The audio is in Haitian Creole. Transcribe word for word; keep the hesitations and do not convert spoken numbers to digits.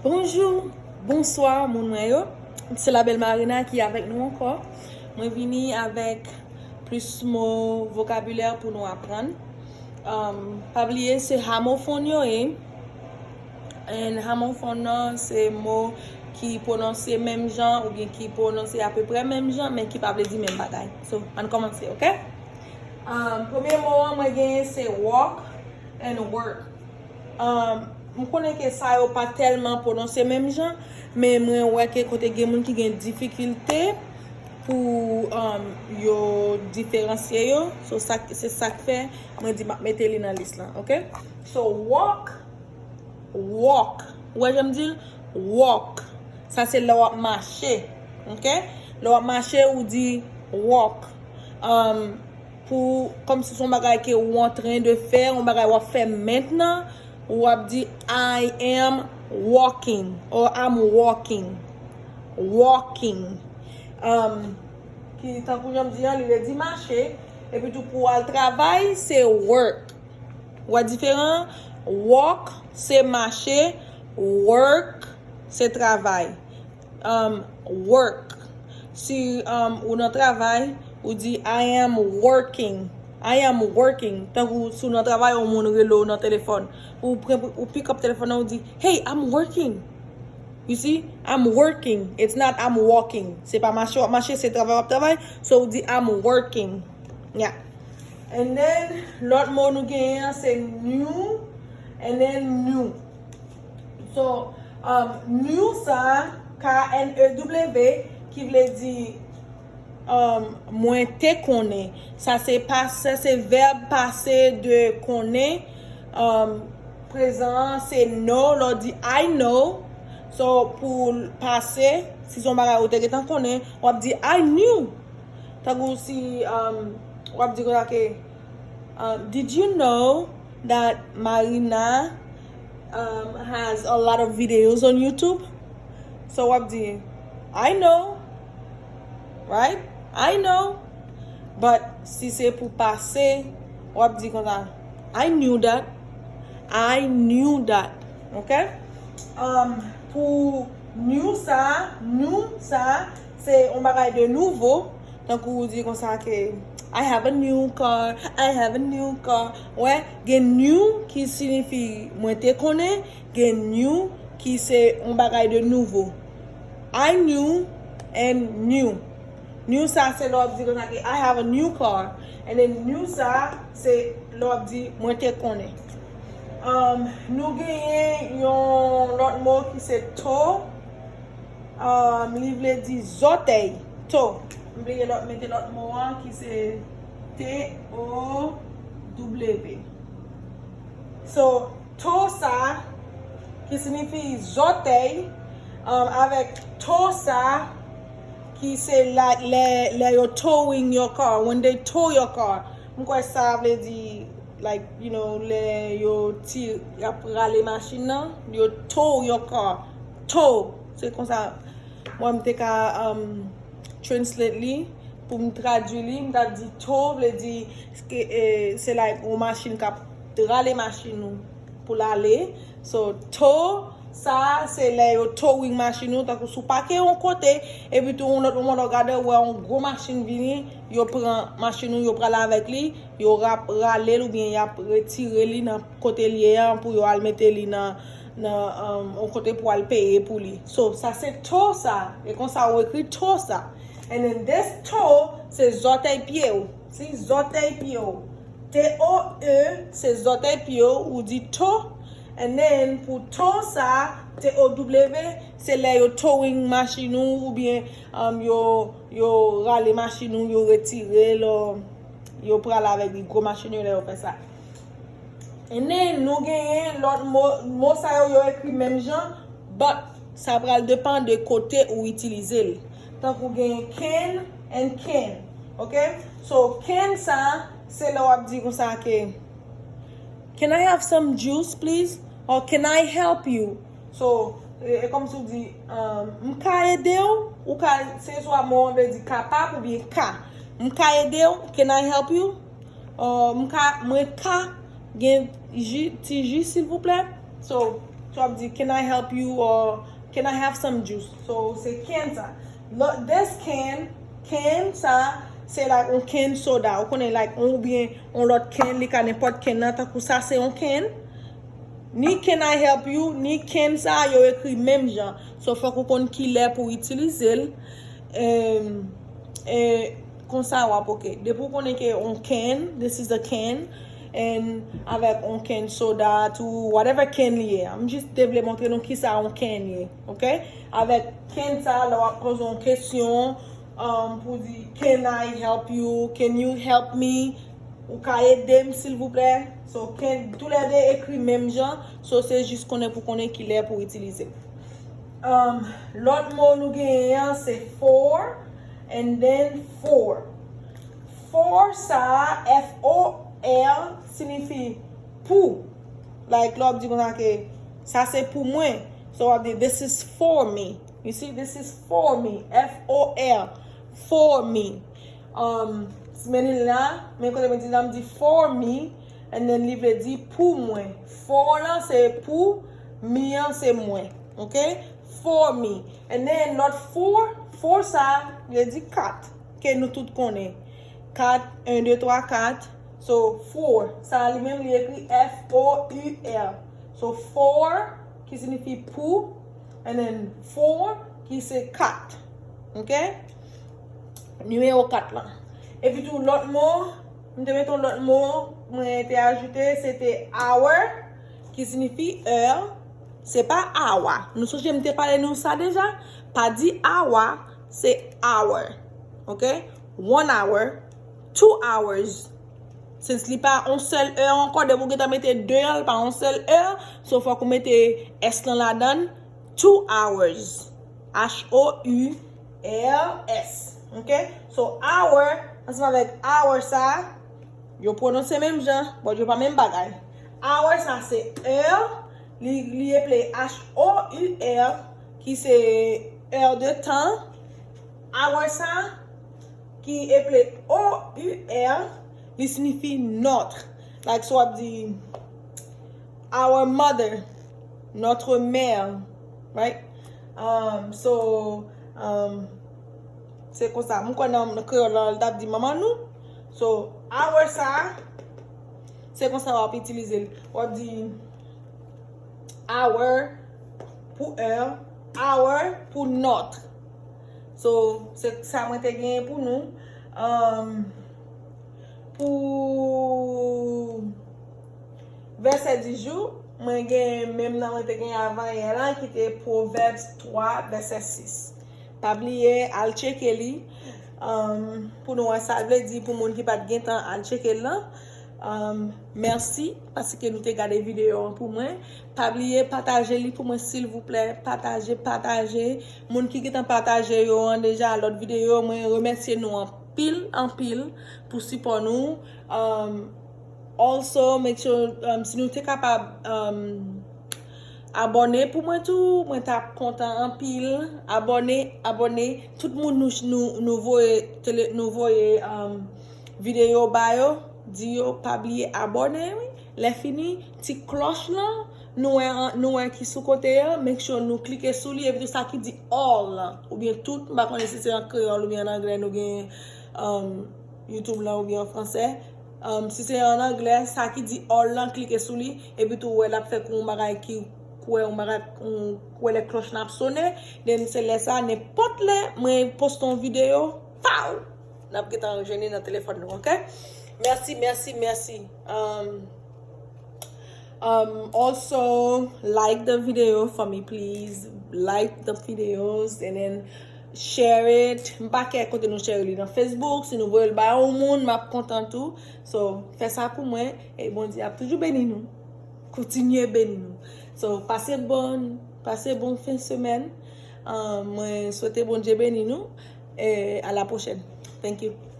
Bonjou, bonswa moun mwen yo. Se la bèl Marina ki avèk nou ankò. Mwen vini avèk plis mo vokabilè pou nou aprann. Um, pa bliye se hamofòn yo ye. And hamofòn nan se mo ki pwononse menm jan oubyen ki pwononse apeprè menm jan men ki pa vle di menm bagay. So, ann kòmanse, oke? Um, premye mo an mwen genyen se walk and work. Um, m konnen ke sa yo pa tèlman pwononse menm jan, men mwen wè ke kote gen moun ki gen difikilte pou um, yo diferansye yo. So, sa, se sa k fè mwen di m ap mete li nan lis lan, oke? So, walk, walk. Ou wè jan m di l? Walk. Sa se lè w ap mache, oke? Lè w ap mache, ou di walk. Um, pou, kòmsi se yon bagay ke ou antren de fè, yon bagay w ap fè mentnan, ou ap di, I am walking, or I'm walking. Walking. Um, ki tankou jan m di an, li vle di mache. Epi tou pou al travay, se work. Ou wè diferan? Walk, se mache. Work, se travay. Um, work. Si um, ou nan travay, ou di, I am working. I am working. Tankou si w nan travay, yon moun rele w nan telefòn. Ou pran, ou pick up telefòn nan, ou di, Hey, I'm working. You see? I'm working. It's not I'm walking. Se pa mache w ap mache, se travay w ap travay. So, ou di, I'm working. Yeah. And then, lòt mo nou genyen an, se new. And then, new. So, um, new sa, K N E W, ki vle di um, mwen te konnen. Sa se pase, se vèb pase de konnen. Um, prezan an se know, lè w di I know. So, pou l pase, si se yon bagay ou te gentan konnen, w ap di I knew. Tankou si um, w ap di konsa ke, um, did you know that Marina um, has a lot of videos on YouTube? So w ap di, I know, right? I know. But si se pou pase, w ap di konsa, I knew that. I knew that. Ok? Um, pou new sa, new sa, se yon bagay de nouvo. Tankou ou di konsa ke, I have a new car, I have a new car. Wè, gen new ki siyifi mwen te konnen, gen new ki se yon bagay de nouvo. I knew and new. New sa se lè w ap di konsa ke I have a new car. And then new sa se lè w ap di mwen te konnen. Um, nou genyen yon lòt mo ki se toe. Um, li vle di zòtèy. Toe. M bliye lòt, mete lòt mo an ki se T O W. So, toe sa, ki siyifi zòtèy, um, avèk toe sa, ki se la, lè, lè yo towing your car, when they tow your car. M kwè sa vle di, like, you know, lè yo ti, y ap rale machin nan, yo tow your car. Tow, se konsa, mwen m te ka, um, translate li, pou m tradui li, m t ap di tow, vle di, ke, eh, se like yon machin k ap rale machin ou pou l ale. So, tow, sa, se lè yo towing machin ou, tankou si w pake yon kote, epi tou yon lòt moman lè w gade, ou wè yon gwo machin vini, yo pran machin ou, yo pral avèk li, yo rap, rale l oubyen y ap retire li nan kote l ye an pou yo al mete li nan, nan, um, yon kote pou al peye pou li. So, sa se toe sa. E konsa ou ekri toe sa. And then this toe, se zòtèy pye w. Si zòtèy pye w. T O E, se zòtèy pye w, ou di toe. And then, pou toe sa, T O W, se lè yo towing machin ou, oubyen, um, yo, yo rale machin ou, yo retire l, yo pral avèk li, gwo machin yo lè yo fè sa. And then, nou genyen lòt mo, mo sa yo, yo ekri menm jan, but sa pral depann de kote ou itilize l. Tankou genyen can and can, ok? So, can sa, se lè w ap di konsa ke, Can I have some juice, please? Or can I help you? So, e, e kòmsi w di, um, m ka ede w? Ou ka, se swa mo an vle di kapab oubyen ka. M ka ede w? Can I help you? Or m ka, mwen ka gen ji, ti ji, silvouplè? So, So w ap di, "Can I help you?" or "Can I have some juice?" So se can sa. Lo- This can, can sa, se like yon can soda. Ou konnen like yon oubyen yon lòt can, li ka nenpòt can nan, tankou sa se yon can. Ni "Can I help you?" ni can sa, yo ekri menm jan. So fòk ou konn ki lè pou w itilize l. Em, e konsa w ap oke. Depi w konnen ke yon can, this is a can, and avèk yon can soda tou, whatever can li ye. M jis te vle montre nou kisa yon can ye, oke? Avèk can sa, lè w ap poze yon kesyon, um, pou di, "Can I help you? Can you help me?" Ou ka ede m, silvouplè? So, can, toulède ekri menm jan. So, se jis konnen pou konnen ki lè pou itilize. Um, lòt mo nou genyen an, se for, and then for. For sa, F O R, siyifi pou. Like, lè w ap di konsa ke sa se pou mwen. So, w ap di, "This is for me." You see, "This is for me." F O R. For me. Um, men li la, men kote mwen di la, m di, "For me," and then li vle di pou mwen. For lan se pou, me an se mwen. Oke? For me. And then lòt for, for sa, vle di kat. Ke nou tout konnen. Kat, en, de, twa, kat. So, for. Sa li menm li ekri F O U R. So, for, ki siyifi pou, and then for, ki se kat. Oke? Nimewo kat lan. Epi tou, lòt mo, m te mete yon lòt mo, mwen te ajoute, se te hour, ki siyifi è. Se pa awa. Nou sonje m te pale nou sa deja? Pa di awa, se hour. Oke? One hour, two hours. Since li pa yon sèl è ankò, depi w gentan mete de an, li pa yon sèl è, so fòk ou mete S lan ladan l, two hours. H O U R S. Oke? So, hour, ansanm avèk hour sa, yo pwononse menm jan, but yo pa menm bagay. Hour sa se è, li, li eple H O U R, ki se è de tan. Hour sa, ki eple O U R, li siyifi notre. Like, so w ap di, our mother, notre mère, right? Um, so, um, se konsa. M kwè nan, nan kreyòl la, l t ap di manman nou. So, our sa, se konsa w ap itilize l. W ap di our pou è, our pou notre. So, se sa mwen te genyen pou nou. Um, pou vèsè di jou, mwen gen menm nan mwen te gen avan yè la, ki te Proverbs twa, vèsè sis. Pa bliye, al tcheke li. Um, pou nou wè sa l vle di pou moun ki pa t gen tan al tcheke l lan. Um, mèsi paske nou te gade videyo an pou mwen. Pa bliye pataje li pou mwen, silvouplè. Pataje, pataje. Moun ki gentan pataje yo an deja lòt videyo, mwen remèsye nou anpil, anpil pou sipò nou. Um, also, make sure, um, si nou te kapab, um, abòne pou mwen tou, mwen t ap kontan anpil. Abòne, abòne. Tout moun nou, nou, nou voye tele, nou voye, um, videyo ba yo, di yo pa bliye abòne, wi. Lè fini, ti klòch lan, nou wè, nou wè ki sou kote a, make sure nou klike sou li, epi tou sa ki di all lan, oubyen tout, m pa konnen si se an kreyòl oubyen an anglè nou gen, um, YouTube lan oubyen an fransè. Um, si se an anglè, sa ki di all lan, klike sou li, epi tou wè l ap fè kou yon bagay ki kwè, yon bagay, yon kwè lè klòch lan ap sonnen, then se lè sa, nenpòt lè, mwen poste yon videyo, pow! N ap gentan jwenn li nan telefòn nou, oke? Mèsi, mèsi, mèsi. Um, um, also, like the video for me, please. Like the videos and then share it. M pa kè kote nou share li nan Facebook. Si nou voye l ba yon moun, m ap kontan tou. So, fè sa pou mwen. E Bondye ap toujou beni nou. Kontinye beni nou. So, pase bon, pase bon fen semèn. Um, mwen swete Bondye beni nou. E a la pwochèn. Thank you.